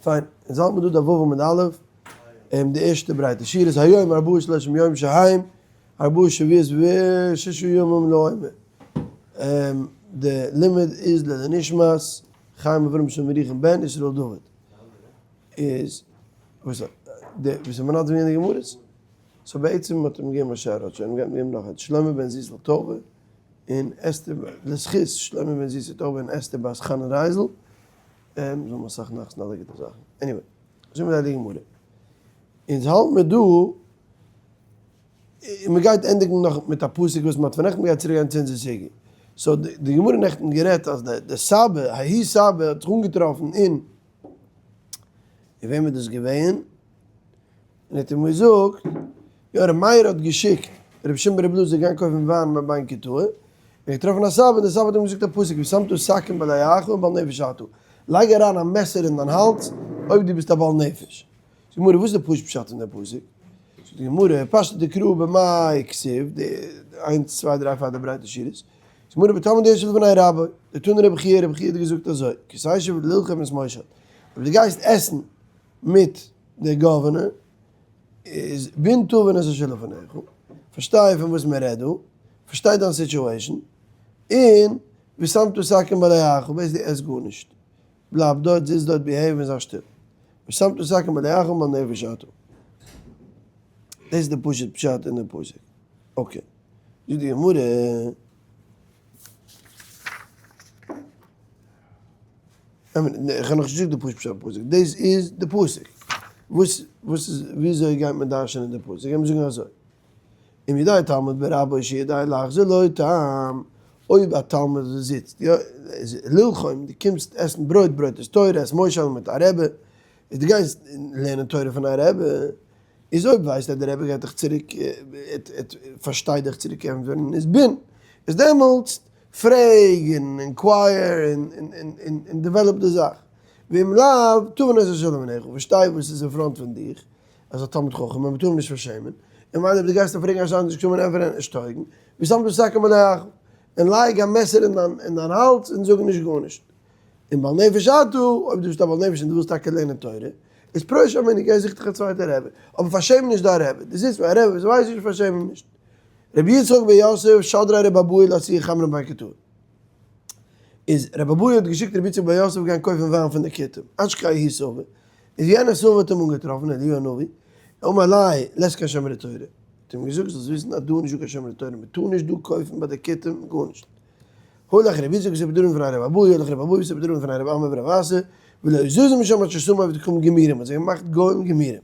פיין, אונז האלט מיר דא דף ו' עמוד א', און די ערשטע ברייטע שורה איז היום ארבעה ושלושים יום שהם ארבעה שבועות וששה ימים לעומר. די לימוד איז לנשמת חיים אברהם שלמה ירוחם בן ישראל דוד. איז וואס די וואס איז מנדב געווען די גמרות? so בעצם האט אים געגעבן א שער האט שוין געגעבן נאך א שלמה בן זיסל טובה און אסתר לזכות שלמה בן זיסל טובה און אסתר בת חנה רייזל. זאל מען אסאך נחת און אלע גוטע זאכן. anyway, זאגן מיר די הייליגע גמרא. אונז האלט מיר דא, און מען גייט ענדיגן נאך מיט א פסוק וואס מען האט פארנעכטן, מען גייט צוריק גיין צו אונזער סוגיא. so די גמרא האט נעכטן גערעדט אז די סבא, ההוא סבא האט זיך אנגעטראפן אין, און וועם איז דאס געווען? און האט אים געזאגט, יא ר' מאיר האט געשיקט ר' שמעון בר' אלעזר גיין קויפן וויין ביי בן כותאי, און געטראפן א סבא, און דער סבא האט אים געזאגט א פסוק ושמת סכין בלועך אם בעל נפש אתה, לייג אריין א מעסער אין דיין האלז אויב דו ביסט א בעל נפש. זאגט די גמרא, וואס איז די פשוט פשט אין דעם פסוק? זאגט די גמרא, פשטא דקרא במאי כתיב, די איינס צוויי דריי פאר די ברייטע שורות, זאגט די גמרא בתלמיד היושב לפני רבו, דתני רבי חייא, רבי חייא האט געזאגט אזוי, כי תשב ללחום את מושל, אויב דו גייסט עסן מיט דער גאווערנער איז בין תבין את אשר לפניך, פארשטיי פון וואס מען רעדט דא, פארשטיי דיין situation, און ושמת סכין בלועך, בעת דו עסט גארנישט, בלייב דארט, זיץ דארט, behave און זיי שטיל. ושמת סכין בלועך אם בעל נפש אתה. דאס איז די פשוט פשט אין די פסוק. okay. זאגט די גמרא. איך האב נאכנישט געזאגט די פשוט פשט פסוק, דאס איז די פסוק, וואס וואס איז וויאזוי גייט מען דרש'נען די פסוק, גייט מען זאגן אזוי, אם יודע תלמיד ברבו שיודע להחזיר לו תם, אויב א תלמיד וואס זיצט, יא, ללחום, דו קומסט עסן ברויט, ברויט איז תורה, עס מושל מיט א רבי, איז דו גייסט לערנען תורה פון א רבי, איז אויב ווייסט אז די רבי גייט דיך צוריק, פארשטייט דיך צוריק ענטפערן, איז בין, איז דעמאלטס פרעג און inquire און develop די זאך. ואם לאו, תבין את אשר לפניך, פארשטיי וואס איז אין front פון דיך, אז א תלמיד חכם און מ'טאר אים נישט פארשעמען, און ממילא אויב דו גייסט אים פרעגן א שאלה נישט קומען ענטפערן נישט טויגן, ושמת סכין בלועך, און לייג א מעסער אין דיין האלז און זאג נישט גארנישט. און בעל נפש אתה, אויב דו ביסט א בעל נפש און דו ווילסט טאקע לערנען תורה, איז פרוש ממני, גיי זוך דיך א צווייטע רבי, אבער פארשעם נישט דיין רבי, דו זיצט ביי א רבי וואס ווייסט נישט, פארשעם אים נישט. רבי יצחק בן יוסף שדריה רבי אבהו לאתויי חמרא מבי כותאי. איז רבי אבהו האט געשיקט רבי יצחק בן יוסף גיין קויפן וויין פון די כותים, אשכחיה ההוא סבא, איז יענער סבא האט אים אנגעטראפן, אליהו הנביא, אמר ליה, לית כאן שומרי תורה, האט אים געזאגט זאלסט וויסן אז דא איז נישטא קיין שומרי תורה, מען טאר נישט דא קויפן ביי די כותים גארנישט. הלך רבי יצחק וספר דברים פון רבי אבהו, הלך רבי אבהו וספר דברים פון רבי אמי ורבי אסי, ולא זזו משם עד ששמו עבדי כוכבים גמורים, האט זיי געמאכט גוים גמורים.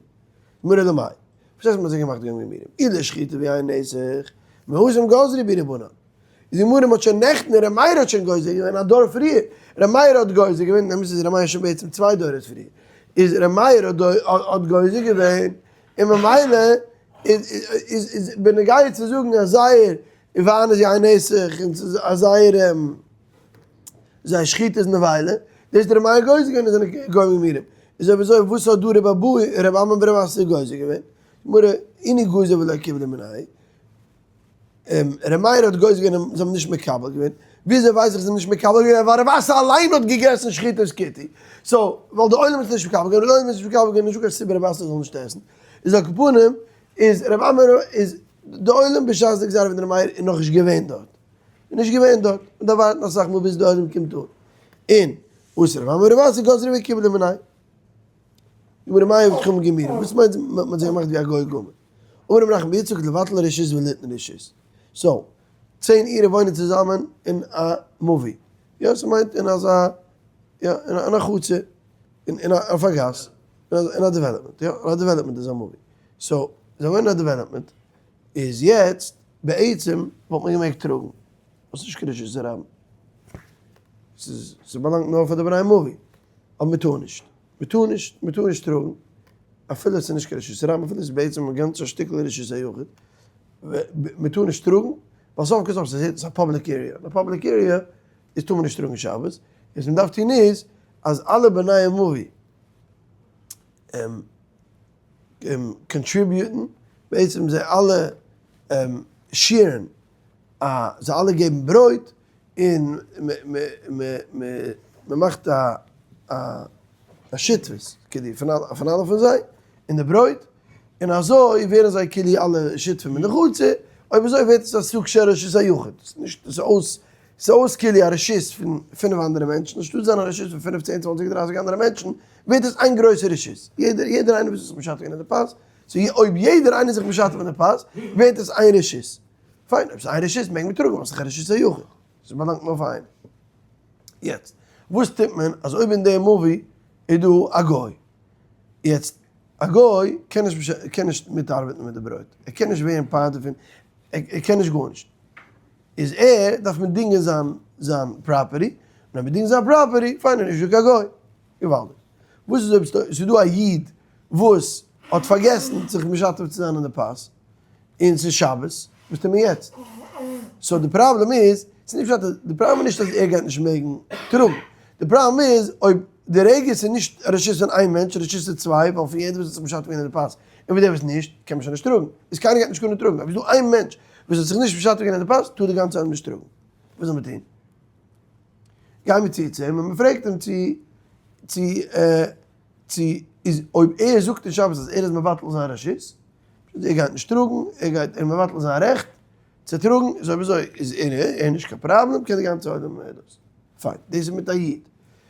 גמרא למאי? וואס הייסט מען האט זיי געמאכט גוים גמורים? אי לשחיטה ויין נסך, מהתם גזרו בהו רבנן. איז די גמרא מען האט שוין נעכטן ר' מאיר האט שוין גוזר געווען א דור פריער, ר' מאיר האט גוזר געווען, אמת איז ר' מאיר שוין בעצם צוויי דורות פריער, איז ר' מאיר האט גוזר געווען, און ממילא איז בנוגע צו זאגן אז זייער וויין איז יין נסך און ס'איז א זייער זייער שחיטה איז נבילה, דאס איז ר' מאיר גוזר געווען און זענען גוים גמורים. איז אויב אזוי וואס האט דא ר' אבהו ר' אמי בר' אסי גוזר געווען? גמרא, אינהו גזור ולא קיבלו מיניה. ר' מאיר האט גוזר געווען און זיי האבן נישט מקבל געווען. וויאזוי ווייס איך זיי האבן נישט מקבל געווען? ווייל ר' אסי אליין האט געגעסן שחיטת כותי. so ווייל די עולם האט עס נישט מקבל געווען, אויב די עולם האט עס נישט מקבל געווען איז נישטא קיין סיבה ר' אסי זאל נישט עסן. איז על כל פנים איז ר' אמי איז די עולם בשעת די גזירה פון ר' מאיר איז נאכנישט געווען דארט, איז נישט געווען דארט, מען דארף ווארטן אסאך מאל ביז די עולם קומט אן, און וואס ר' אמי ר' אסי גזרו וקיבלו מיניה, גמרא מאי עבדי כוכבים גמורים, וואס מיינט מען האט זיי געמאכט ווי א גוי גמור, אמר רב נחמן בר יצחק לבטל רשות וליתן רשות, so צען אירע וואוינען צוזאמען אין א מבוי, יא ס'מיינט אין אזא יא אין א חצר, אין א אויף א גאס, אין א development, יא אין א development איז א מבוי, so זיי וואוינען אין א development, איז יעצט בעצם וואלט מען געמעגט טראגן, האסט נישט קיין רשות הרבים, ס'איז ס'באלאנגט נאר פאר די בני מבוי, אבער מ'טאר נישט, מ'טאר נישט, מ'טאר נישט טראגן, אפילו ס'איז נישט קיין רשות הרבים, אפילו ס'איז בעצם א גאנצע שטיקל רשות היחיד, מ'טאר נישט טראגן, ווייל סוף כל סוף ס'איז א public area, און א public area איז טאר מען נישט טראגן שבת, וואס מ'דארף טון איז אז אלע בני המבוי contribute ן, בעצם זיי אלע share ן, זיי אלע געבן ברויט, און מ'מאכט א. א שותפות כאילו פון פון אלע פון זיי אין די ברויט, און אזוי ווערן זיי כאילו אלע שותפים אין די חצר, אויב אזוי ווערט עס א סוג של רשות היחיד, ס'איז נישט, ס'איז אויס, ס'איז אויס כאילו א רשות פון פינף אנדערע מענטשן, אנשטאט זיין א רשות פון פינף צען צוואנציג דרייסיג אנדערע מענטשן, ווערט עס איין גרויסע רשות, יעדער יעדער איינער וואס איז זיך משתף אין די פת, so אויב יעדער איינער איז זיך משתף אין די פת, ווערט עס איין רשות. פיין, אויב ס'איז איין רשות מעג מען טראגן, ווייל ס'איז דאך א רשות היחיד, ס'באלאנגט נאר פאר איינעם. יעצט, וואס טוט מען אז אויב אין די מבוי איז דא א גוי, יעצט א גוי קען נישט קען נישט מיטארבעטן מיט די ברויט, ער קען נישט ווערן part דערפון, ער קען נישט גארנישט, איז ער דארף מען דינגען זיין זיין property, און אויב מען דינגט זיין property, פיין איז נישט דא קיין גוי, געוואלדיג. וואס איז אויב ס'איז דא א איד וואס האט פארגעסן זיך משתף צו זיין אין די פת, און ס'איז שבת, וואס טוט מען יעצט? so די פראבלעם איז, ס'איז נישט פשט אז, די פראבלעם איז נישט אז ער גייט נישט מעגן טראגן, די פראבלעם איז אויב די רגע ס'איז נישט רשות פון איין מענטש, רשות פון צוויי, ווייל פון יעדער וואס האט זיך משתף געווען אין די פת, און פון דער וואס נישט, קען מען שוין נישט טראגן, איז קיינער גייט נישט קענען טראגן, אויב איז דא איין מענטש וואס האט זיך נישט משתף געווען אין די פת, טאר די גאנצע עולם נישט טראגן. וואס זאל מען טון? גייען מיר צו צו אים און מען פרעגט אים צו צו צו איז אויב ער זאגט אין שבת אז ער איז מבטל זיין רשות, ער גייט נישט טראגן, ער גייט ער מבטל זיין רעכט צו טראגן, איז אויב אזוי איז ער ער נישט קיין פראבלעם, קען די גאנצע עולם דאס. פיין, דאס איז מיט א איד.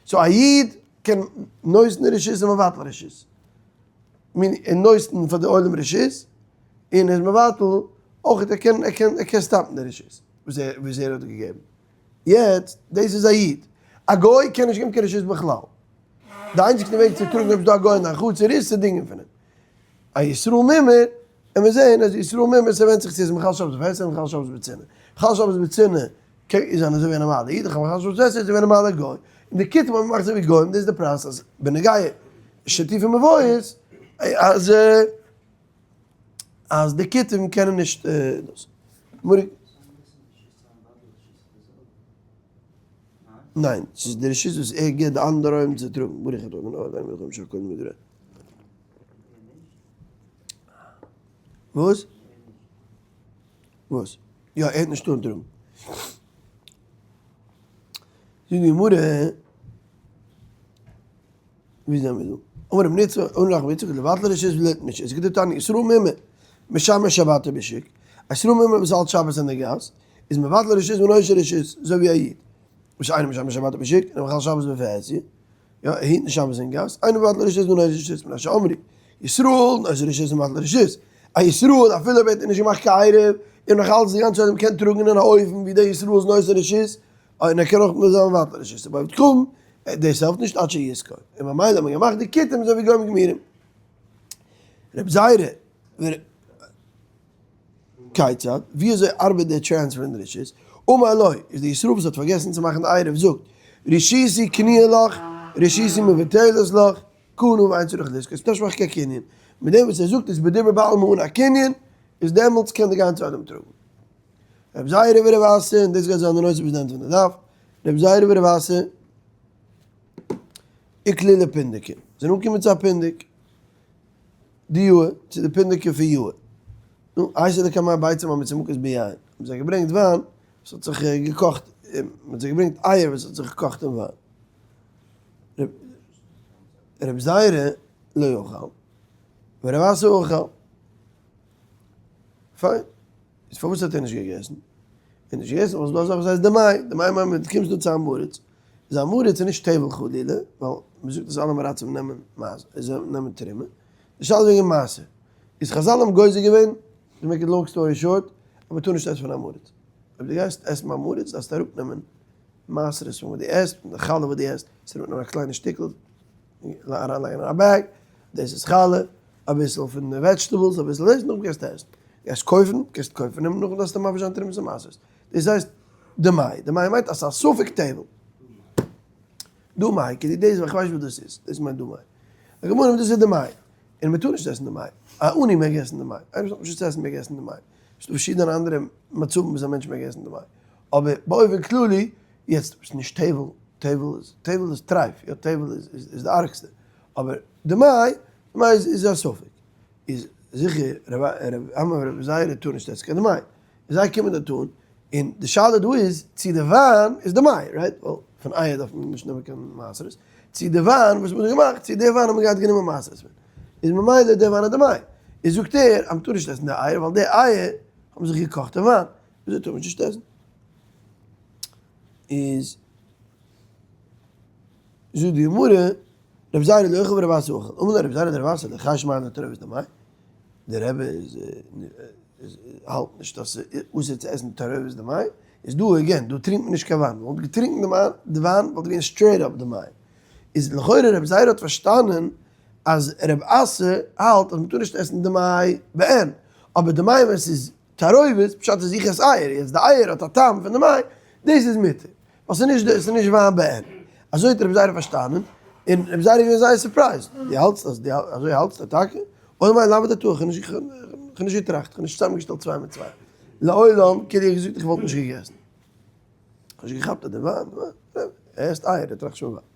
so א איד קען נותן רשות און מבטל רשות. מין ער נותן פאר די עולם רשות, און ער איז מבטל אויך ער קען ער קען ער קען stop ן די רשות וואס ער וואס ער האט געגעבן. יעצט, דאס איז א איד. א גוי קען נישט געבן קיין רשות בכלל. די איינציגסטע וועג צו טראגן אויב ס'איז דא א גוי אין דיין חצר איז צו דינגען פון אים. א ישראל מומר, און מיר זעען אז ישראל מומר ס'ווענדט זיך צו איז מחלל שבת בפהסיא אדער מחלל שבת בצנעה. מחלל שבת בצנעה איז אזוי ווי א נארמאלע איד, מחלל שבת בפהסיא איז אזוי ווי א נארמאלע גוי. און די כותים האבן געמאכט אזוי ווי גוים, דאס איז די פרייז אז בנוגע שיתופי מבואות אז אז די כותים קענען נישט דאס. ניין, ס'איז די רשות וואס ער גיבט די אנדערע אויבן צו טראגן, ברוך אתה אדוני אלוהינו מלך העולם שהכל נהיה בדברו. וואס? וואס? יא, ער האט נישט טארן טראגן. זאגט די גמרא, ווי זענען מיר דא? אמר רב ניצא, אמר רב נחמן בר יצחק, לבטל רשות וליתן רשות, כדתניא, ישראל מומר, משמר שבתו בשוק, א ישראל מומר וואס האלט שבת אין די גאס, איז מבטל רשות ונותן רשות, אזוי ווי א איד, ושאינו משמר שבתו בשוק, און מחלל שבת בפהסיא, יא, ער היט נישט שבת אין גאס, אינו מבטל רשות ונותן רשות, מפני שאמרו, ישראל נותן רשות ומבטל רשות, א ישראל אפילו אויב ער האט נישט געמאכט קיין עירוב, און נאך אלץ די גאנצע עולם קען טראגן אין א אופן ווי דער ישראל איז נותן רשות, און ער קען אויך נאר זיין מבטל רשות, אבער עבד כרם, דאס העלפט נישט עד שיזכור, און ממילא האט מען געמאכט די כותים אזוי ווי גוים גמורים. רב זירא, כיצד, ווי אזוי ארבעט דער transfer אין די רשות? אמר לו, איז די ישראל וואס האט פארגעסן צו מאכן די עירוב זאגט, רשותי קנויה לך, רשותי מבוטלת לך, קנה ואין צריך לזכות, מ'דארף נישט מאכן קיין קנין, מיט דעם וואס ער זאגט עס בדיבור בעלמא אן א קנין, איז דעמאלטס קען די גאנצע עולם טראגן. רב זירא ורב אסי, און דאס גייט זיין די נושא ביז די ענד פון די דף, רב זירא ורב אסי, איקלעו לפונדקא, זענען אנגעקומען צו א פונדק, דיוע, צו די פונדקא פון יאור. נו, אייתי לקמייהו ביצים המצומקות ביין, האבן זיי געברענגט וויין וואס האט זיך געקאכט, מען האט זיי געברענגט אייער וואס האט זיך געקאכט אין וויין. רב זירא לא אכל, ורב אסי אכל. פיין. איז פארוואס האט ער נישט געגעסן? ער האט נישט געגעסן ווייל ס'איז דא א זאך וואס הייסט דמאי, דמאי מיינט ווען דו קומסט דא צו עם הארץ, איז עם הארץ איז נישט טבל חלילה, ווייל מ'זאגט אז אלע עם הארצים נעמען מעשר, נעמען תרומה, די שאלה איז וועגן מעשר, איז חזל האבן גוזר געווען, to make it long story short, אז מ'טאר נישט עסן פון עם הארץ, אויב דו גייסט עסן ביים עם הארץ דארפסטו אראפנעמען מעשרות פון וואס דו עסט, פון די חלה וואס דו עסט, דארפסטו אראפנעמען א קליינע שטיקל, אריינלייגן אין א bag, דאס איז חלה, אביסל פון די vegetables, אביסל דאס, נאכדעם קענסטו עסן. גייסט קויפן, קענסט קויפן און נאכדעם דארפסטו מפריש זיין תרומות און מעשרות. דאס הייסט דמאי, דמאי מיינט אז ס'איז א ספק טבל. דמאי, כדי דאס, איך ווייס נישט וואס דאס איז, דאס מיינט דמאי. די גמרא דאס איז דמאי, און מ'טאר נישט עסן דמאי. א עני מעג עסן דמאי, איינער וואס האט נישט וואס צו עסן מעג עסן דמאי. ס'דא פארשידענע אנדערע מצבים וואס א מענטש מעג עסן דמאי. אבער באופן כללי, יעצט ס'איז נישט טבל, טבל איז, טבל איז טרייף, יא טבל איז איז די ארגסטע, אבער דמאי, דמאי איז איז א ספק, איז זיכער ר' אמי ור' זירא טאר נישט עסן קיין דמאי, און זיי קומען דארט אן, און די שאלה דא איז צו די וויין איז דמאי, right? ווייל פון אייער דארף מען נישט נעמען קיין מעשרות, צו די וויין וואס מ'האט געמאכט, צו די וויין האט מען געהאט גענומען מעשרות פון, איז ממילא די וויין איז דמאי. איז זאגט ער אז מ'טאר נישט עסן די אייער ווייל די אייער האבן זיך געקאכט אין וויין, וויאזוי טאר מען נישט עסן? איז זאגט די גמרא, רבי זירא לא אוכל ורבי אסי אכל, אמר ליה רבי זירא לרבי אסי לא חייש מר לתערובת דמאי, דער רבי איז האלט נישט אז ס'איז אסור צו עסן תערובת דמאי, איז דא again, דא טרינקט מען נישט קיין וויין, וואלט געטרינקן די וויין וואלט געווען straight up דמאי, איז לכאורה רבי זירא האט פארשטאנען אז רבי אסי האלט אז מ'טאר נישט עסן דמאי בעין, אבער דמאי ווען ס'איז תערובת, פשט איז איך עס אייער, יעצט די אייער האט א טעם פון דמאי, דאס איז מותר, ווייל ס'איז נישט ס'איז נישט וויין בעין. אזוי האט רבי זירא פארשטאנען, און רבי זירא איז געווען זייער surprised, דו האלטסט אז דו אזוי האלטסטו טאקע? אוי מיין לאו דעתא, איך האב נישט איך האב נישט געטראכט, איך האב נישט צוזאמגעשטעלט צוויי מיט צוויי. לעולם, כאילו איך געזאגט איך וואלט נישט געגעסן. איך האב נישט געכאפט אז די וויין, ער עסט אייער, ער טראכט נישט פון וויין.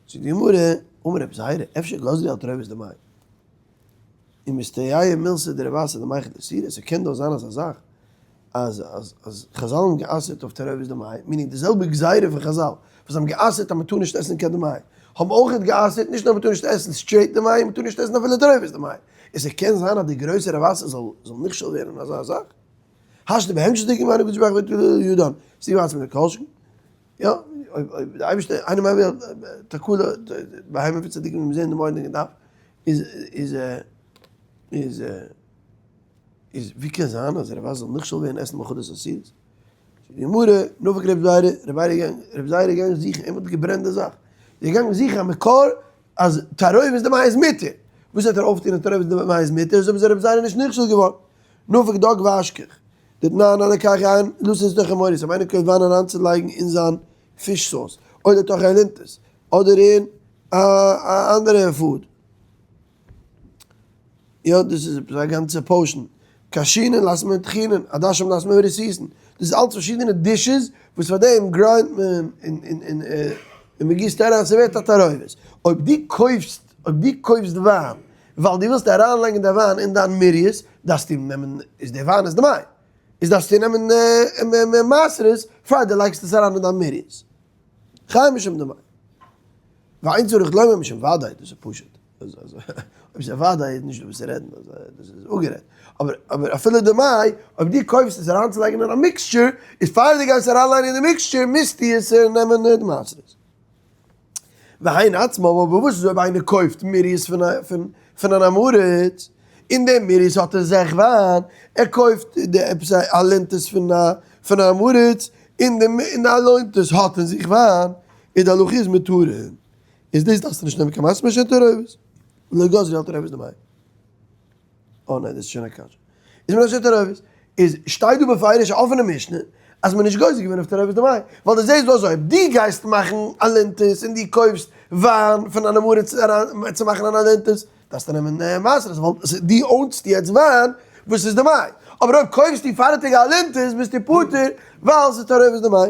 זאגט די גמרא, אמר רבי זירא, אפשר גזרו על תערובת דמאי. ומסתייעא מילתא דרב אסי דמייחד איסורא, ס'קען דאך זיין אזא זאך אז אז אז חזל האבן גע'אסר'ט אויף תערובת דמאי, meaning די זעלבע גזירה פון חזל וואס האבן גע'אסר'ט אז מ'טאר נישט עסן קיין דמאי, האבן אויכעט גע'אסר'ט נישט נאר מ'טאר נישט עסן straight דמאי, מ'טאר נישט עסן אפילו תערובת דמאי. און ס'קען זיין אז די גרויסע רב אסי זאל זאל נכשל ווערן אין אזא זאך? השתא בהמשך דקי ואנו קדוש ברוך הוא יודן, ס'איז וואס מיט די כל שכן. יא, אויב אויב די אייבערשטער איינער מיין וועלט תקלה בהמה פון צדיקים ווי מיר זעען די מארנינג דף איז איז איז איז ווי קען זיין אז רב אסי זאל נכשל ווערן עסן מאכלות אסורות? די גמרא, נפק רב זירא, רב זירא געגאנגען, רב זירא געגאנגען זוכן, אים האט געברענט די זאך, איז געגאנגען זוכן א מקור אז תערובת דמאי איז מותר, וואס וועט ער אויפטון אז תערובת דמאי איז מותר, אזוי איז רב זירא נישט נכשל געווארן, נפק דג ואשכח, דתנן הלוקח יין לתת לתוך המורייס, אויב איינער קויפט וויין אריינצולייגן אין זיין fish sauce, או לתוך האלונטית, אדער אין א אנדערע food. יא דאס איז עפעס א גאנצע potion. כשינן לית מטחינן, עדשים לית מרסיסין. דאס איז אלץ פארשידענע dishes וואס פאר דעם grind מען און און און מען גיסט אריין ס'ווערט א תערובת. אויב דו קויפסט אויב דו קויפסט וויין ווייל דו ווילסט אריינלייגן די וויין אין דיין מורייס דארפסטו נעמען איז די וויין איז דמאי איז דארפסטו נעמען מעשרות פאר דו לייגסט עס אריין אין דיין מורייס. חייב משום דמאי. ואין צריך לומר משום ודאי, דאס איז פשוט. אויב ס'איז ודאי איז נישט דא וואס צו רעדן, דאס איז אפגערעדט. אבער אבער אפילו דמאי, אויב דו קויפסט עס אריינצולייגן אין א mixture, איז פאר דו גייסט אריינלייגן אין די mixture מוזטו עס נעמען די מעשרות. והן עצמן, אבער וואס איז אויב איינער קויפט מורייס פון א פון פון אן עם הארץ, און די מורייס האט אין זיך וויין, ער קויפט די עפעס א אלונטית פון א פון אן עם הארץ, און די און די אלונטית האט אין זיך וויין, איז די הלכה איז מותרין, איז דאס דארפסטו נישט נעמען קיין מעשרות משום תערובת, ולא גזרו על תערובת דמאי. אה ניין דאס איז שוין א קשיא. איז מען אסור תערובת. איז שטייט דא בפירוש א אפענע משנה אז מען איז נישט גוזר געווען אויף תערובת דמאי. ווייל דו זעסט דא אזוי אויב דו גייסט מאכן אלונטית און דו קויפסט וויין פון אן עם הארץ אריין צו מאכן אן אלונטית דארפסטו נעמען מעשרות ווייל דו own סט יעצט וויין וואס איז דמאי. אבער אויב קויפסטו פארטיגע אלונטית ביסטו פטור ווייל ס'איז תערובת דמאי.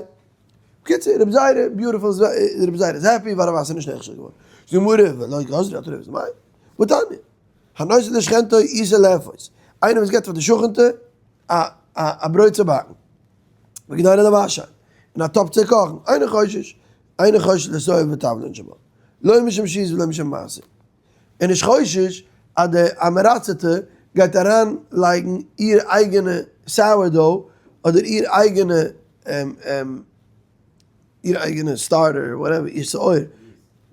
בקיצור רבי זירא beautiful רבי זירא איז happy ווייל רב אסי איז נישט נכשל געווארן. זאגט די גמרא ולא גזרו על תערובת דמאי. והתניא. הנותן לשכנתו עיסה לאפות, איינער וואס געבט פאר די שכנ'טע א א ברויט צו באקן, וקדירה לבשל, און א טאפ צו קאכן, אינו חושש, אינו חושש לשעור ותבלין שבה, לא משום שביעית ולא משום מעשר, און נישט חושש אז די עם-הארצ'טע גייט אריין לייגן איר אייגענע sourdough אדער איר אייגענע איר אייגענע starter whatever, איר שאור,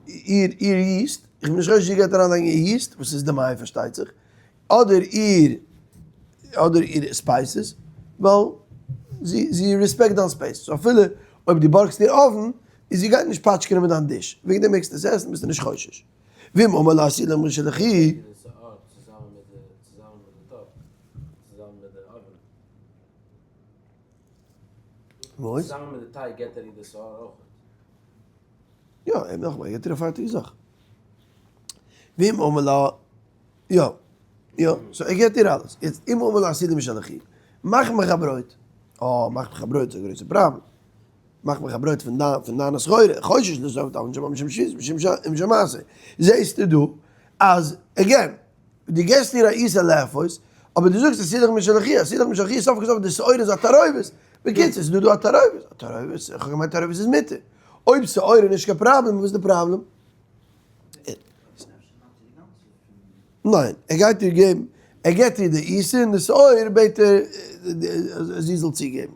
איר איר yeast, איך בין נישט חושש זי גייט אריינלייגן איר yeast, וואס איז דמאי פארשטייט זיך, אדער איר אדער איר spices, ווייל זי זי respect דיין space, so אפילו אויב דו בארגסט איר oven, איז זי גייט נישט פאטשקענען מיט דיין dish, וועגן דעם מעגסטו עס עסן ביסטו נישט חושש. ואם אמר לה עשי לי משלכי. וואס? צוזאמען מיט די טייג געט ער איר די שאור אויך. יא, ער נאכאמאל, ער געט איר א פארטיגע זאך. ואם אמר לה, יא, יא, so ער געט איר אלעס. יעצט, אם אמר לה עשי לי משלכי, מאך מיך א ברויט. אה, מאך מיך א ברויט איז א גרויסע פראבלעם. מאך מיך א ברויט פון דיין, פון דיינע סחורה, חושש לשעור ותבלין שבה משום שביעית ומשום מעשר. זעסטו דא אז, again, דו געסט איר א עיסה לאפות, אבער דו זאגסט עשי לך משלכי, עשי לך משלכי, סוף כל סוף די שעורה איז א תערובת, בקיצור ס'איז דא דא א תערובת, א תערובת, איך האב געמיינט תערובת איז מותר, אויב שעורה איז נישט קיין פראבלעם, וואס איז די פראבלעם? ניין, ער גייט איר געבן, ער געבט איר די עיסה און די שאור בעט ער זי זאל צוגעבן.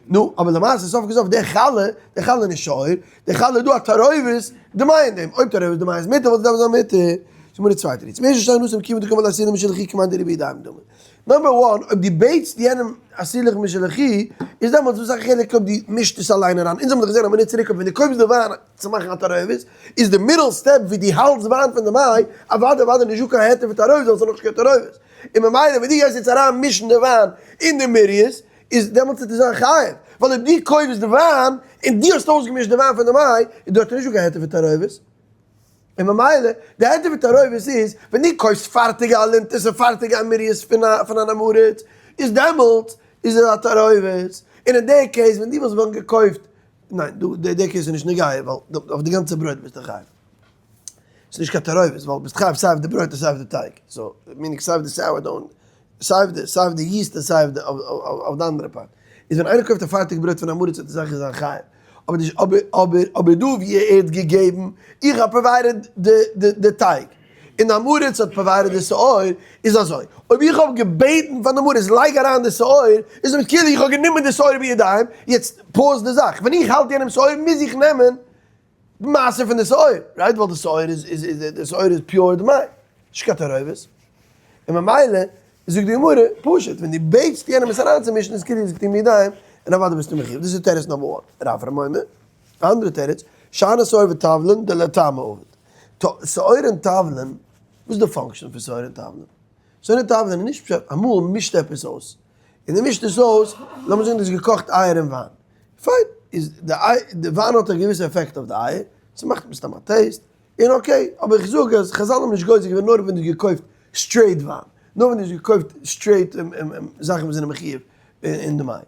נו, אבער למעשה סוף כל סוף די חלה, די חלה איז נישט שאור, די חלה איז דא א תערובת דמאי אין דעם, אויב תערובת דמאי איז מותר וואלט עס דארפן זיין מותר. זאג מיר די צווייטע תירוץ, מער שטיין נושאים כיוון דקאמר ליה עשי לי משלכי כמאן דריבי ידיים דמי. number one, אויב דו בעטסט יענעם עשי לך משלכי, איז דעמאלטס וואס א חילוק אויב דו מישט עס אליין אריין, אונז האבן דאך געזען א מינוט צוריק אויב ווען דו קויפסט די וויין צו מאכן א תערובת, איז די middle step ווי דו האלטסט וויין פון די מאי, אוודאי אוודאי נישט דא קיין היתר פון תערובת ווייל ס'איז נאכנישט קיין תערובת. און ממילא ווען דו גייסט יעצט אריין מישן די וויין אין די מריית, איז דעמאלטס וועט ער זיין חייב, ווייל אויב דו קויפסט די וויין און דו האסט אויסגעמישט די וויין פון די מאי, איז דארט נישט דא קיין היתר פון תערובת. און ממילא די היתר פון תערובת איז ווען דו קויפסט פארטיגע אלונטית און פארטיגע המוריות פון א פון אן עם הארץ, איז דעמאלטס איז עס א תערובת, און אין די case ווען דו וואלסט ווען געקויפט, ניין דא די case איז נישט נוגע ווייל אויף די גאנצע ברויט ביסטו חייב. ס'איז נישט קיין תערובת ווייל ביסט חייב סיי אויף די ברויט און סיי אויף די טייג, so meaning סיי אויף די sourdough סיי אויף די סיי אויף די yeast און סיי אויף די אויף די אנדערע part. איז ווען איינער קויפט א פארטיג ברויט פון עם הארץ וועט ער זיכער זיין חייב. אבער די אבער אבער אבער דא ווי ער האט געגעבן, איך האב provided די די די טייג, און עם הארץ האט provided די שאור, איז אזוי, אויב איך האב געבעטן פאר די עם הארץ לייג אריין די שאור, איז דאס כאילו איך האב גענומען די שאור בידיים, יעצט pause די זאך, ווען איך האלט יענעם שאור מוז איך נעמען מעשר פון די שאור, right? ווייל די שאור איז איז איז די שאור איז pure דמאי, נישט קיין תערובת. און ממילא זאגט די גמרא, פשוט, ווען דו בעטסט יענעם עס אריינצומישן איז כאילו עס געטון בידיים, און אוודאי ביסטו מחיוב. דאס איז תירוץ number one. רפרם אומר, א אנדערע תירוץ, שאני שאור ותבלין דלטעמא עביד. שאור און תבלין, וואס איז די function פון שאור און תבלין? שאור און תבלין איז נישט פשט, אמאל מישט עפעס אויס, און דו מישט עס אויס, לאמיר זאגן דו האסט געקאכט אייער און וויין, פיין, איז די איי, די וויין האט א געוויסע עפעקט אויף די אייער, ס'מאכט מסתם א taste, און okay, אבער איך זאג אז חזל האבן נישט גוזר געווען נאר ווען דו האסט געקויפט straight וויין, נאר ווען דו האסט געקויפט straight זאכן וואס זענען מחיוב אין די מאי,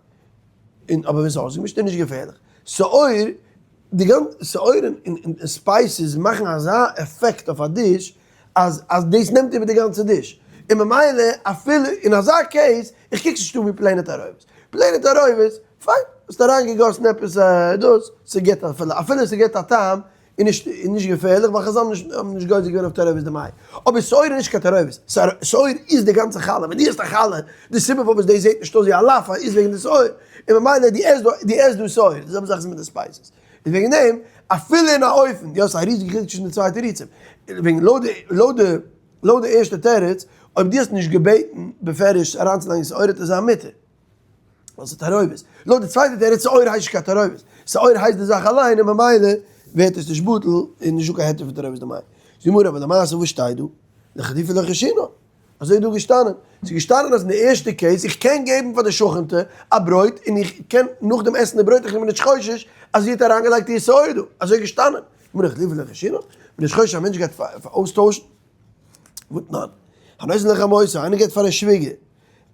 און אבער ווען ס'איז אויסגעמישט איז נישט געפערליך. שאור, די גאנצע שאור און spices מאכן אזא עפעקט אויף א דיש, אז אז דאס נעמט איבער די גאנצע דיש, און ממילא אפילו אין אזא case, איך קוק נישט אן ווי plain ע תערובת, plain ע תערובת, פיין, האסט אריינגעגאסן עפעס דאס, ס'געט אפילו אפילו ס'געט א טעם, איז נישט איז נישט געפערליך ווייל חזל האבן נישט האבן נישט גוזר געווען אויף תערובת דמאי, אבער שאור איז נישט קיין תערובת, שאור איז די גאנצע חלה, ווען דו עסט א חלה, די סיבה פארוואס דאס זעט נישט אויס ווי א לאפע איז וועגן די שאור, און ממילא דו עסט דא דו עסט דא שאור, די זעלבע זאך איז מיט די spices. איז וועגן דעם, אפילו אין א אופן, יא ס'איז א ריזיגע חילוק צווישן די צוויי תירוצים, וועגן לויט די, לויט די, לויט די ערשטע תירוץ, אויב דו האסט נישט געבעטן בפירוש אריינצולייגן שאור וועט עס זיין מותר, ווייל ס'איז תערובת. לויט די צווייטע תירוץ, שאור הייסט נישט קיין תערובת, שאור הייסט די זאך אליין און ממילא ווערט עס נישט בטל און נישטא קיין היתר פון תערובת דמאי. זאגט די גמרא, אבער למעשה וואס שטייט דא? לחלופי לא חיישינן. אזוי איז דא געשטאנען. ס'איז געשטאנען אז אין די ערשטע case איך קען געבן פאר די שכנ'טע א ברויט און איך קען נאכדעם עסן די ברויט איך בין נישט חושש אז זי האט אריינגעלייגט איר שאור דא. אזוי איז געשטאנען. גמרא לחלופי לא חיישינן. בין נישט חושש א מענטש גייט אויסטוישן. והתנן. הנותן לחמותו, איינער געבט פאר א שוויגער.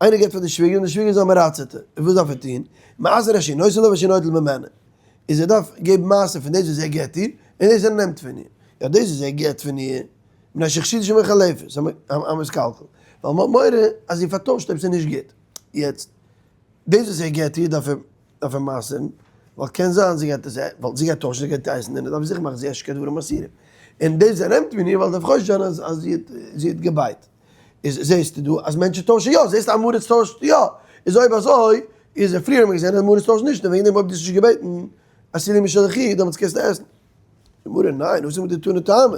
איינער געבט פאר די שוויגער און די שוויגער איז א מרצה'טע. און וואס דארף ער טון? מעשר אשר נותן לה ואשר נוטל ממנה. איז ער דארף געבן מעשר פון דאס וואס ער געבט איר און דאס ער נעמט פון איר. יא דאס וואס ער געבט פון איר. מפני שחשודה שמחלפת, המתקלקל, ווייל מ'האט מורא אז זי פארטוישט אויב ס'איז נישט גוט. יעצט, דאס וואס ער געבט איר דארף ער דארף ער מעשר'ן, ווייל קען זיין זי גייט עס ווייל זי גייט טוישן זי גייט עסן און ער דארף זיכער מאכן זי עסט נישט קיין דברים אסורים. און דאס וואס ער נעמט פון איר ווייל ער דארף חושש זיין אז אז זי האט זי האט געבייט. איז זעסטו דא אז מענטשן טוישן יא, זעסטו עם הארץ טוישט יא, איז אויב אזוי איז פריער האט מען געזען אז עם הארץ טוישט נישט און וועגן דעם אויב דו האסט נישט געבעטן עשי לי משלכי דעמאלטס קענסטו עסן. גמרא, ניין, וואס איז מיט די תנא טעמא?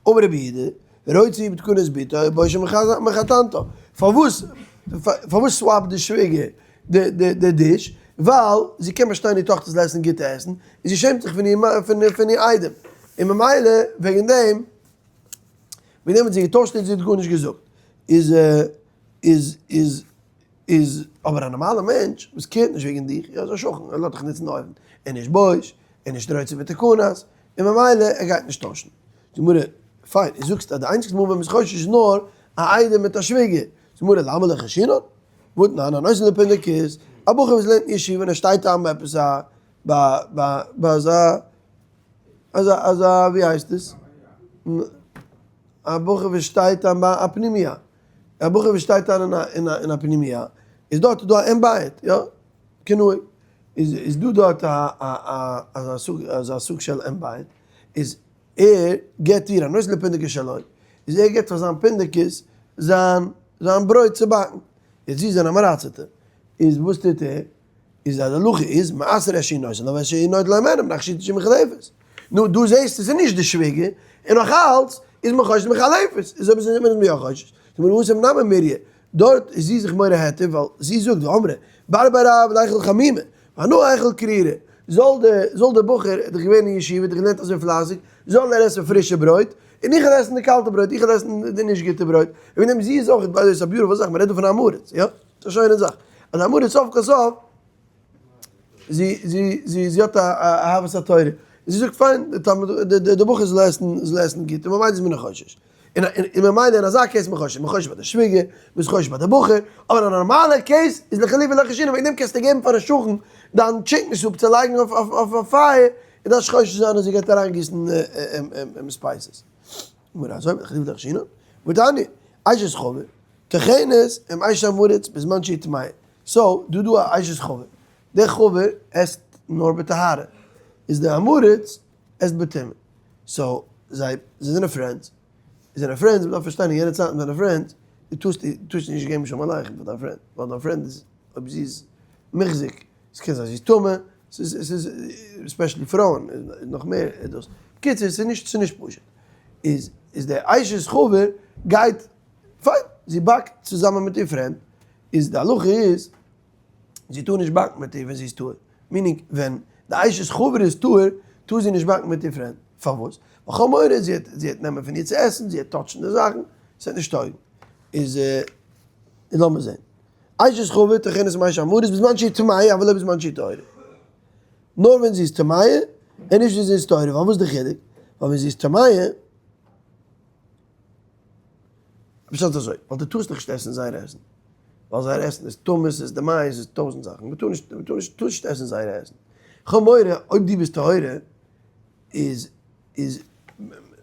אמר רבי יהודה, רוצה הוא בתקנת בתו, בושה מחתנתו. פארוואס פארוואס swap ט די שוויגער די דיש? ווייל זי קען באשטיין איר טאכטער זאל עסן גוטע עסן, און זי שעמט זיך פון איר איידעם, און ממילא וועגן דעם וועגן דעם האט זי געטוישט און זי האט גארנישט געזאגט. איז איז איז איז אבער א נארמאלע מענטש וואס care ט נישט וועגן דיך, יא איז א שכן, ער לאזט דיך נוצן די אויוון, ער נישט בוש, ער נישט רוצה בתקנת, און ממילא ער גייט נישט טוישן. זאגט די גמרא, פיין, און זאגסט אז די איינציגסטע מאל ווען מ'איז חושש איז נאר א איידעם מיט א שוויגער, זאגט די גמרא, למה לא חיישינן? והתנן, הנותן לפונדקית, א בחור וואס לערנט אין ישיבה און ער שטייט איין ביי עפעס א ביי ביי ביי אזא אזא אזא ווי הייסט עס? א בחור וואס שטייט איין ביי א פנימיה, א בחור וואס שטייט איין אין א אין א פנימיה, איז דארט איז דא א אם בית, יא, כנהוג, איז איז דא דארט א א א אזא סוג אזא סוג של אם בית, איז ער געבט איר הנותן לפונדקית שלו, איז ער געבט פאר זיין פונדקית. זיין זיין ברויט צו באקן. יעצט זי איז אן עם הארצ'טע, איז וואס טוט ער? איז די הלכה איז מעשר את שהיא נותנת לו ואת שהיא נוטל הימנו מפני חשישות שהיא מחלפת. נו דא זעסטו ס'איז נישט די שוויגער, און נאך אלץ איז מען חושש מחלפת, איז אויב איז מען יא חושש, זאגט מען התם נמי מיריא, דארט איז זי זיך מורה היתר ווייל זי זאגט ואמרה בר בר רב ליכול חמימא ואנא אכול קרירא, זאל די זאל די בחור איז דאך געווען אין ישיבה האט דאך געלערנט אזוי פלייסיג, זאל ער עסן פרישע ברויט, און איך וועל עסן די קאלטע ברויט, איך וועל עסן די נישט גוטע ברויט, וועגן דעם זי איז אויך, by the way ס'איז א beautiful זאך, מ'רעדט דא פון א עם הארץ, יא? ס'איז א שיינע זאך, אז א עם הארץ סוף כל סוף, זי זי זי זי האט א אהבת התורה, זי זאגט פיין, די בחור זאל עסן זאל עסן גוט, און ממילא איז מען נישט חושש. און און ממילא אין אזא case איז מען חושש, מען חושש ביי די שוויגער, מען איז חושש ביי די בחור, אבער אין א נארמאלע case איז לחלופי לא חיישינן, וועגן דעם קענסטו געבן פארן שכן דיין chicken soup צו לייגן אויף אויף א פייער, און דארפסט חושש זיין אז ער גייט אריינגיסן spices. גמרא אזוי לחלופי לא חיישינן, והתניא, אשת חבר, טוחנת עם אשת עם הארץ בזמן שהיא טמאה, so דא דא א אשת חבר, דער חבר עסט נאר בטהרה, איז די עם הארץ עסט בטומאה, so זיי זענען friends, זיי זענען friends, מ'דארף פארשטיין אין יענע צייטן זענען friends, דו טארסט דו טארסט נישט געבן שלום עליכם פאר דיין friend, ווייל דיין friend איז אויב זי איז מוחזק, ס'קען זיין זי איז טמא, ס'איז ס'איז especially פרויען איז נאך מער דאס, בקיצור ס'איז נישט ס'איז נישט פשוט, איז איז די אשת חבר גייט פיין זי באקט צוזאמען מיט איר friend, איז די הלכה איז זי טאר נישט באקן מיט איר ווען זי איז טהור, meaning ווען די אשת חבר איז טהור טאר זי נישט באקן מיט איר friend, פארוואס? ווייל כ'האב מורא זי וועט זי וועט נעמען פון איר צו עסן, זי וועט touch ן די זאכן, ס'וועט נישט טויגן. איז איז לאמיר זען. אשת חבר טוחנת עם אשת עם הארץ בזמן שהיא טמאה אבל לא בזמן שהיא טהורה. נאר ווען זי איז טמאה און נישט ווען זי איז טהורה, ווייל וואס איז די חילוק? ווייל ווען זי איז טמאה פשט אזוי, ווייל דו טארסט נישט עסן זייער עסן, ווייל זייער עסן איז טמא, ס'איז דמאי, ס'איז טויזנט זאכן, מ'טאר נישט, מ'טאר נישט, טארסט נישט עסן זייער עסן. כ'האב מורא אויב דו ביסט טהורה, איז, איז,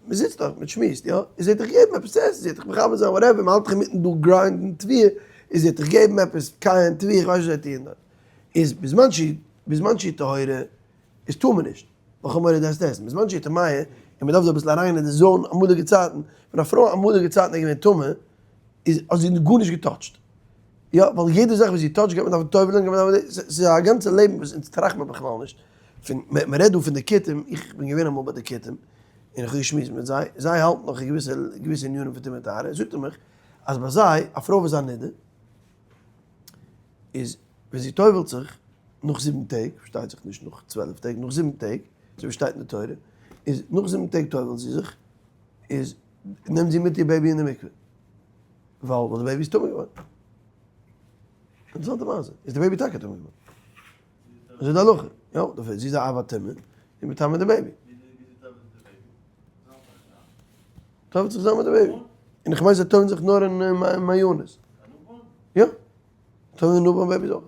מ'זיצט דאך, מ'שמועסט, יא? איז זי וועט דיך געבן עפעס צו עסן, זי וועט דיך מכבד זיין, whatever, מ'האלט דאך אינמיטן דא grind ן תבואה, איז זי וועט דיך געבן עפעס, קייען תבואה, כ'ווייס נישט וואס זיי טוען דארט. איז בזמן שהיא, בזמן שהיא טהורה, איז טאר מען נישט. ווייל כ'האב מורא דו עסט עסן. בזמן שהיא טמאה, און מ'דארף דא אביסל אריין אין די zone אמאליגע צייטן, ווען א פרוי אמאליגע צייטן איז געווען טמא, איז האט זי גארנישט גע touch ט. יא, ווייל יעדע זאך וואס זי touch ט גייט מען דארפן טובל'ען, גייט מען דארפן, ס'איז א גאנצע לעבן וואס אונז טראכט מען בכלל נישט פון, מ'רעדט דא פון די כותים, איך בין געווען אמאל ביי די כותים, און איך האב געשמועסט מיט זיי, זיי האלטן נאך געוויסע געוויסע ענינים פון טומאה וטהרה, זאגט ער מיך אז ביי זיי, א פרוי וואס איז א נידה, איז ווען זי טובל'ט זיך נאך זיבן טעג, פארשטייט זיך נישט נאך 12 טעג, נאך זיבן טעג, אזוי ווי שטייט אין די תורה, איז נאך זיבן טעג טובל'ט זי זיך, איז נעמט זי מיט איר baby אין די מקווה, ווייל ווייל די baby איז טמא געווארן. אינטערעסאנטע מעשה, איז די baby טאקע טמא געווארן. אזוי די הלכה, יא, זי איז א אב הטומאה, זי מטמא די baby. טובל'ט זיך צוזאמען מיט די baby. און איך מיין זיי טובל'ן זיך נאר אין מעיינות. יא. טובל'ן newborn babies אויך.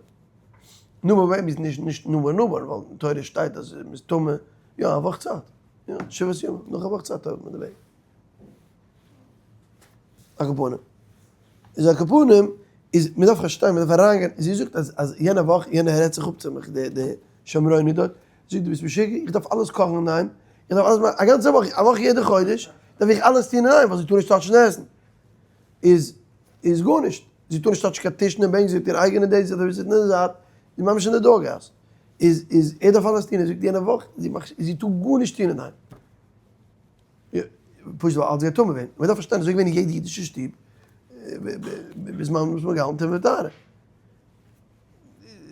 newborn babies נישט נישט newborn newborn, ווייל אין תורה שטייט אז מ'איז טמא, יא א וואך צייט. יא, שבעת ימים, נאך א וואך צייט טובל'ט מען די baby. על כל פנים. איז על כל פנים, איז מ'דארף פארשטיין, מ'דארף אריינגיין, זי זאגט אז אז יענע וואך, יענער רעדט זיך אפ צו מיך, די די שומרוני דארט, זאגט דו ביסט משוגע, איך דארף אלעס קאכן אינדערהיים, איך דארף אלעס מאכן, א גאנצע וואך, א וואך יעדע חודש, דארף איך אלעס טון אינדערהיים, ווייל זי טאר נישט touch ן עסן. איז איז גארנישט, זי טאר נישט touch ן קיין טישן און בענק, זי האט איר אייגענע דעיס, זי דארף זיצן אין די זייט, זי איז ממש אין די doghouse. איז איז ער דארף אלעס טון, ער זאגט יענע וואך, זי מאכט, זי טאר גארנישט טון אינדערהיים. פשוט ווייל אלץ גייט טמא ווערן. מען דארף פארשטיין, אזוי געווען אין יעדע אידישע שטוב, בזמן וואס מען האט געהאלטן טומאה וטהרה.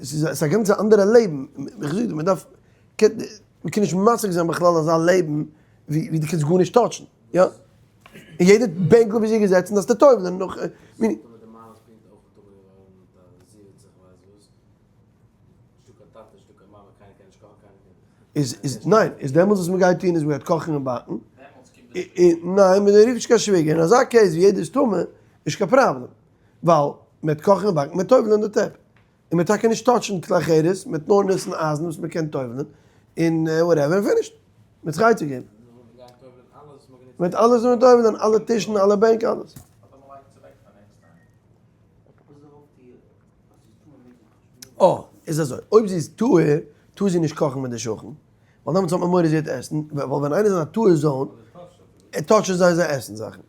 ס'איז א גאנצע אנדערע לעבן, איך זאג דיר, מען דארף, מען קען נישט משיג זיין בכלל אזא לעבן ווי דו קענסט גארנישט touch ן, יא? און יעדע בענקל ווי זי איז געזעצן דארפסטו טובל'ען נאך. איז איז ניין, איז דעמאלטס וואס מען גייט טון איז מען גייט קאכן און באקן, און ניין מען רופט נישט קיין שוויגער, אין אזא case ווי יעדער איז טמא נישט קיין פראבלעם, ווייל מען וועט קאכן און באקן, מען וועט טובל'ען די טעפ, און מען וועט טאקע נישט touch ן כלי חרס, מען וועט נאר נוצן אייזן וואס מען קען טובל'ען, און whatever און finished, מען וועט זיך עצה געבן. מען וועט אלעס טובל'ען, אלע טישן, אלע בענק, אלעס. אה, איז אזוי, אויב זי איז טהור, טאר זי נישט קאכן מיט די שכן, ווייל דעמאלטס האט מען מורא זי וועט עסן, ווייל ווען איינער איז אין א טהור zone, touch ן זיי זיי עסן זאכן.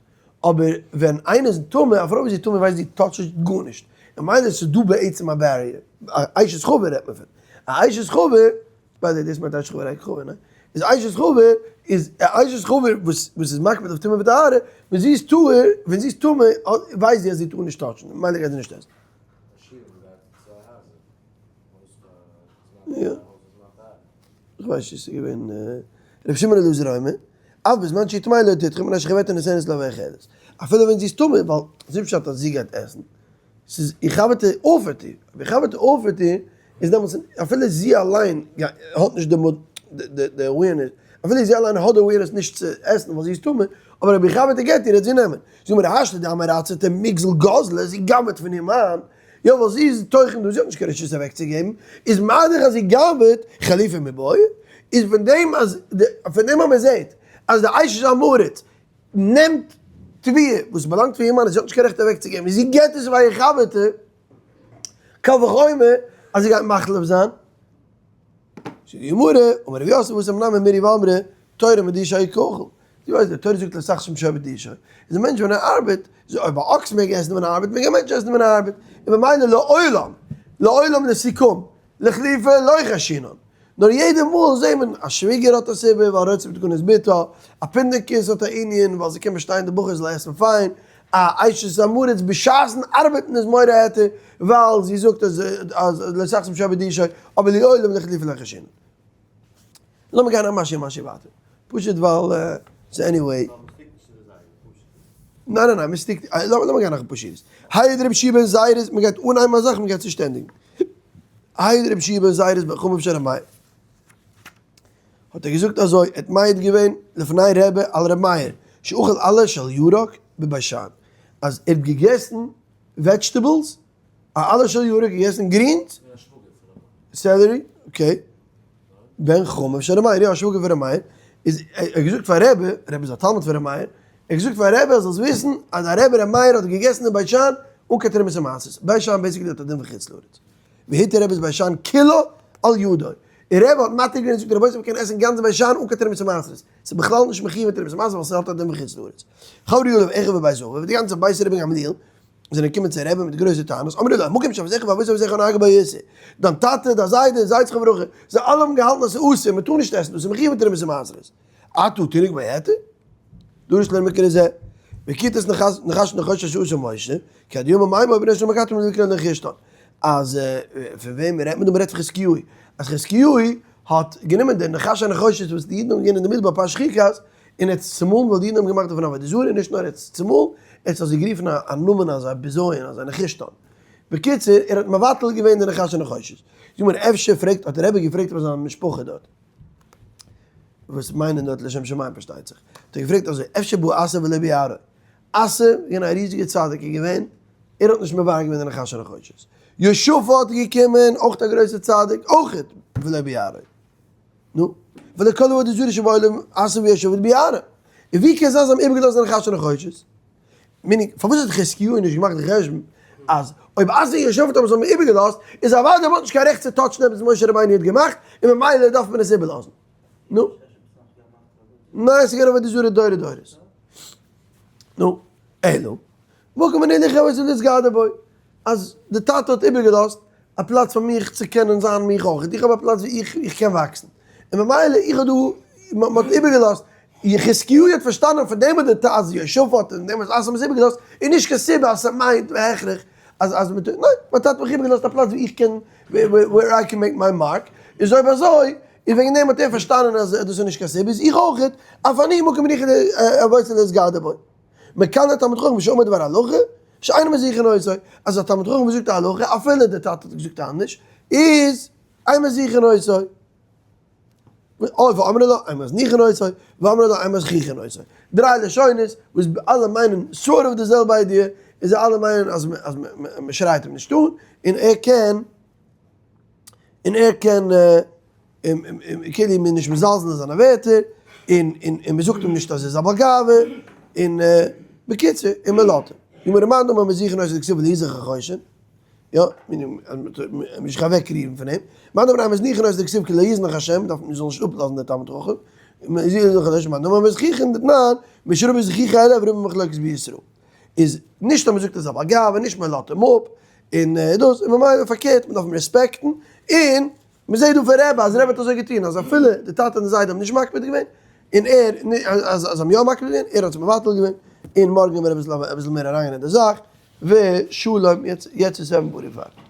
אבער ווען איינער איז טמא, א פרוי וואס איז טמא ווייסט זי touch ט גארנישט, און ממילא ס'איז דא בעצם א barrier, א אשת חבר רעדט מען פון, א אשת חבר, by the way דאס מיינט אשת חבר אייגן חבר, ניין? איז אשת חבר איז א אשת חבר וואס וואס איז מקפיד אויף טומאה וטהרה, ווען זי איז טהור, ווען זי איז טמא ווייסט זי אז זי טאר נישט touch ן, ממילא גייט זי נישט עסן. יא. איך ווייס נישט צו ס'איז געווען רבי שמעון אלעזר אומר, אף בזמן שהיא טמאה לא תדחה מפני שחברתה נותנת לה ואוכלת. אפילו ווען זי איז טמא, ווייל ס'איז נישט פשט אז זי גייט עסן, ס'איז איר חבר'טע offer ט איר, אויב איר חבר'טע offer ט איר, איז דעמאלטס אפילו זי אליין האט נישט די די awareness, אפילו זי אליין האט די awareness נישט צו עסן ווייל זי איז טמא, אבער אויב איר חבר'טע געבט איר וועט זי נעמען. זאג מיר השתא דעמאראצעטע מיגזל גזלה, זי גנב'עט פון איר מאן, יא ווייל זי איז טוחן דא, זי האט נישט קיין רשות אוועקצוגעבן, איז מה דאך אז זי גנב'עט, חליפה מיבעיא, איז פון דעם אז פון דעם אז מען זעט אז די אשת עם הארץ נעמט תבואה וואס באלאנגט פאר איר מאן און זי האט נישט קיין רעכט אוועקצוגעבן און זי געבט עס פאר איר חבר'טע, קל וחומר אז זי גייט מחליף זיין. זאגט די גמרא, אמר רב יוסף וואס אמנם מירי ואמרה, תורה מדישא היא ככל. דו ווייסט די תורה זאגט לא תחשוב שור בדישו, איז א מענטש ווען ער ארבעט, איז אויב א אקס מעג עסן ווען ער ארבעט, מעג א מענטש עסן ווען ער ארבעט, און ממילא לעולם, לעולם לסיכום, לחליפה לא חיישינן. נאר יעדע מאל זעהט מען א שוויגער האט א סיבה ווייל רוצה בתקנת בתו, א פונדקית האט א ענין ווייל זי קען באשטיין די בחור זאל עסן פיין, א אשת עם הארץ בשעת'ן ארבעטן איז מורה היתר ווייל זי זאגט אז אז לא תחסום שור בדישו, אבער לעולם לחליפה לא חיישינן. לאמיר גיין א משהו משהו ווייטער. פשוט ווייל ס'איז anyway. ניין ניין ניין, מ'סטיקט, לאמיר גיין נאך אפאר שורות. העיד רבי יהושע בן זירא, מ'גייט אנהייבן א זאך מ'גייט צו ענדיגן. העיד רבי יהושע בן זירא בן חמיו של ר' מאיר. האט ער געזאגט אזוי, ער האט מעיד געווען לפני רבי על ר' מאיר, שאכל עלה של ירק בבית שאן. אז ער האט געגעסן vegetables, א עלה של ירק, געגעסן greens, celery, okay. בן חמיו של ר' מאיר, יא א שוואגער פון ר' מאיר, איז ער האט געזאגט פאר רבי, רבי איז א תלמיד פון ר' מאיר, ער האט געזאגט פאר רבי אז זאלסט וויסן אז א רבי ר' מאיר האט געגעסן אין בית שאן אן קיין תרומות ומעשרות, בית שאן basically האט א דין פון חוץ לארץ, והתיר רבי את בית שאן כולה על ידו, און רבי האט מתיר געווען און זאגט רבותי מ'קען עסן גאנץ בית שאן אן קיין תרומות ומעשרות, ס'איז בכלל נישט מחויב מיט תרומות ומעשרות ווייל ס'האט א דין פון חוץ לארץ. חברו עליו אחיו ובית אביו, די גאנצע בית רבי גמליאל זענען געקומען צו רבי מיט גרויסע טענות, אמרו לו, המקום שאבותיך ואבות אבותיך נהגו בו איסור, דיין טאטע, דיין זיידע, זייט זכר וברכה, זיי אלע האבן געהאלטן אז ס'איז אסור, מ'טאר נישט עסן דאס, ס'איז מחויב מיט תרומות ומעשרות. אתה תנהוג בהיתר? דרש להם מקרא זה, וכיתת נחש נחושת שעשה משה, כי עד יום המים בני ישראל מקטרים לקרא נחושתן. אז פון וועם רעדט מען דא? מ'רעדט פון חזקיהו. אז חזקיהו האט גענומען די נחש הנחושת וואס די אידן האבן געגעבן אין די מדבר פרשת חוקת, און ער האט עס צומאלן ווייל די אידן האבן געמאכט דערפון עבודה זרה, און נישט נאר ער האט עס צומאלן, ער האט עס אזוי גערופן א נאמען אזא בזיון אזא נחושתן. בקיצור, ער האט מבטל געווען די נחש הנחושת. זאג מיר, אפשר פרעגט, האט דער רבי געפרעגט פאר זיין משפחה דארט, וואס מיינען דארט לשם שמים פארשטייט זיך, האט ער געפרעגט אזוי, אפשר בא אסא ולא ביארו, אסא איז געווען א ריזיגער צדיק איז געווען, ער האט נישט מבאר געווען די נחש הנחושת. יהושפט איז געקומען, אויך א גרויסער צדיק, אויך ולא ביארו. נו, ולא כל עבודה זרה שבעולם אסא ויהושפט ביארו. און ווי קען זיין זיי האבן איבערגעלאזט די נחש הנחושת? meaning, פארוואס האט חזקיהו נישט געמאכט די חשבון אז אויב אסא און יהושפט האבן עס האבן איבערגעלאזט, איז אוודאי מ'האט נישט קיין רעכט צו touch ן עפעס וואס משה רבינו האט געמאכט, און ממילא דארף מען עס איבערלאזן. נו. ניין, ס'איז געווען עבודה זרה דורי דורות. נו, אלא, מקום מניח אבות להתגדר בו, אז די טאטע האט איבערגעלאזט א פלאץ פאר מיך צו קענען זיין מיך אויך, איך האב א פלאץ ווי איך איך קען וואקסן, און ממילא איך האב דא, מען האט איבערגעלאזט, יחזקיהו האט פארשטאנען פון דעם וואס די טאטע אז יהושפט און דעם וואס אסא האבן עס איבערגעלאזט, איז נישט קיין סיבה אז ס'מיינט בהכרח אז אז מען טוט, ניין, מיין טאטע האט מיך איבערגעלאזט א פלאץ ווי איך קען, where I can make my mark, איז אויב אזוי, איז וועגן דעם האט ער פארשטאנען אז דאס איז נישט קיין סיבה, איז איך אויך, אף אני מקום מניח אבות להתגדר בו. מכאן לתלמיד חכם שאומר דבר הלכה, שאינו מזיכין אותו, אז א תלמיד חכם וואס זאגט א הלכה אפילו דער טאטע האט געזאגט אנדערש, איז אין מזיכין אותו. אוי ואמרי לה אין מזניחין אותו, ואמרי לה אין מזכיחין אותו. דריי לשונות וואס אלע מיינען sort of די זעלבע idea, און זיי אלע מיינען אז מען שרייט אים נישט אן, און ער קען, און ער קען כאילו מ'איז נישט מזלזל אין זיינע ווערטער, און און מ'זאגט אים נישט אז ער איז א בעל גאווה, און בקיצור, און מ'לאזט אים. גמרא מאן דאמר מזיחין אותו דכתיב ולא יזח החושן, יא, מ'נישט אוועקרירן פון אים, מאן דאמר מזניחין אותו דכתיב כי לא יזנח השם, דארף מען זאל נישט אפלאזן דער תלמיד חכם, איז נישט אז מען זאגט ער איז א בעל גאווה, נישט מען לאזט אים אפ, און דאס, און ממילא פארקערט מען דארף אים רעספעקטן, און מען זעט דא פון רבי אז רבי האט אזוי געטון אז אפילו די טאטע און די זיידע האבן נישט מקפיד געווען, און ער, אז זיי האבן יא מקפיד געווען, ער האט זיך מבטל געווען, און מארגן וועלן מיר אביסל מער אריינגיין אין די זאך, ושלום, יעצט איז seven forty five.